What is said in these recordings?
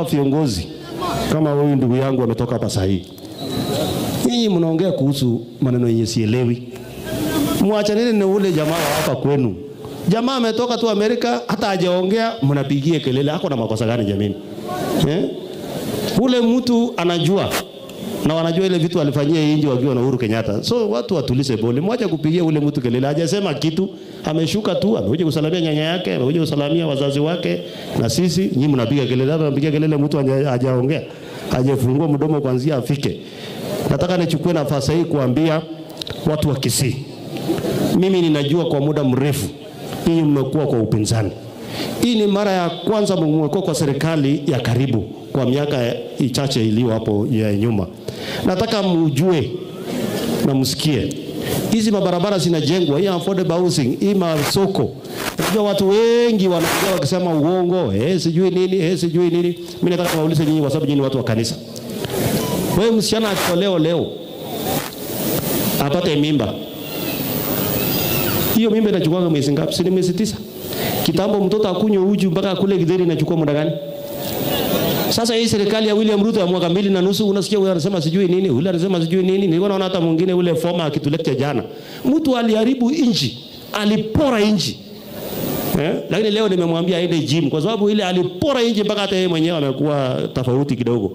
Hawa viongozi kama huyu ndugu yangu ametoka hapa sahi, nyinyi mnaongea kuhusu maneno yenye sielewi. Muachaneni na ule jamaa wa hapa kwenu. Jamaa ametoka tu Amerika, hata hajaongea mnapigie kelele. Ako na makosa gani jamani? Eh? Ule mtu anajua na wanajua ile vitu alifanyia inji wakiwa na Uhuru Kenyatta. So watu watulize boli. Mwache kupigia ule mtu kelele. Hajasema kitu, ameshuka tu, amekuja kusalamia nyanya yake, amekuja kusalamia wazazi wake, na sisi nyinyi mnapiga kelele. Hata mnapiga kelele mtu hajaongea, hajafungua mdomo kuanzia afike. Nataka nichukue nafasi hii kuambia watu wa Kisii. Mimi ninajua kwa muda mrefu nyinyi mmekuwa kwa upinzani. Hii ni mara ya kwanza mmekuwa kwa serikali ya karibu kwa miaka ichache iliyo hapo ya nyuma. Nataka mjue na msikie. Hizi mabarabara zinajengwa, hii affordable housing, hii masoko. Unajua watu wengi wanakuja wakisema uongo, sijui nini, sijui nini. Mimi nataka kuwauliza nyinyi kwa sababu nyinyi ni watu wa kanisa. Wewe msichana akiolewa leo apate mimba. Hiyo mimba inachukua miezi ngapi? Si ni miezi 9. Kitambo mtoto akunywe uji mpaka akule githeri inachukua muda gani? Sasa hii serikali ya William Ruto ya mwaka 2.5 unasikia huyu anasema sijui nini, huyu anasema sijui nini. Nilikuwa naona hata mwingine ule former akitulecture jana. Mtu aliharibu inji, alipora inji. Lakini leo nimemwambia aende gym kwa sababu ile alipora inji mpaka hata yeye mwenyewe amekuwa tofauti kidogo.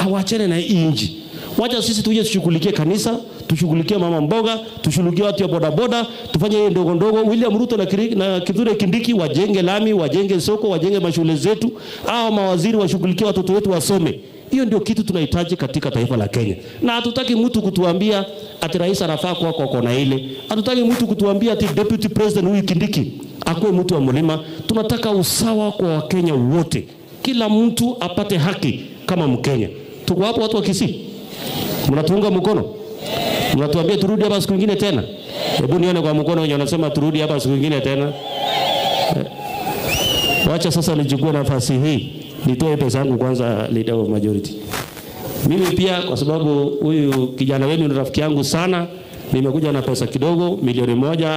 Awachane na hii inji. Wacha sisi tuje tushughulikie kanisa, tushughulikie mama mboga, tushughulikie watu ya bodaboda, tufanye hiyo ndogo ndogo. William Ruto na Kithure Kindiki wajenge lami, wajenge soko, wajenge mashule zetu, hao mawaziri washughulikie watoto wetu wasome. Hiyo ndio kitu tunahitaji katika taifa la Kenya. Na hatutaki mtu kutuambia ati rais anafaa kuwa kwa kona ile. Hatutaki mtu kutuambia ati deputy president huyu Kindiki akuwe mtu wa mlima. Tunataka usawa kwa Wakenya wote. Kila mtu apate haki kama Mkenya. Tuko hapo watu wa Kisii. Mnatuunga mkono? Mnatuambia turudi hapa siku nyingine tena? Hebu nione kwa mkono wenye wanasema turudi hapa siku nyingine tena. Wacha sasa nichukue nafasi hii nitoe pesa yangu kwanza, leader of majority. Mimi pia kwa sababu huyu kijana wenu ni rafiki yangu sana, nimekuja na pesa kidogo, 1,000,000.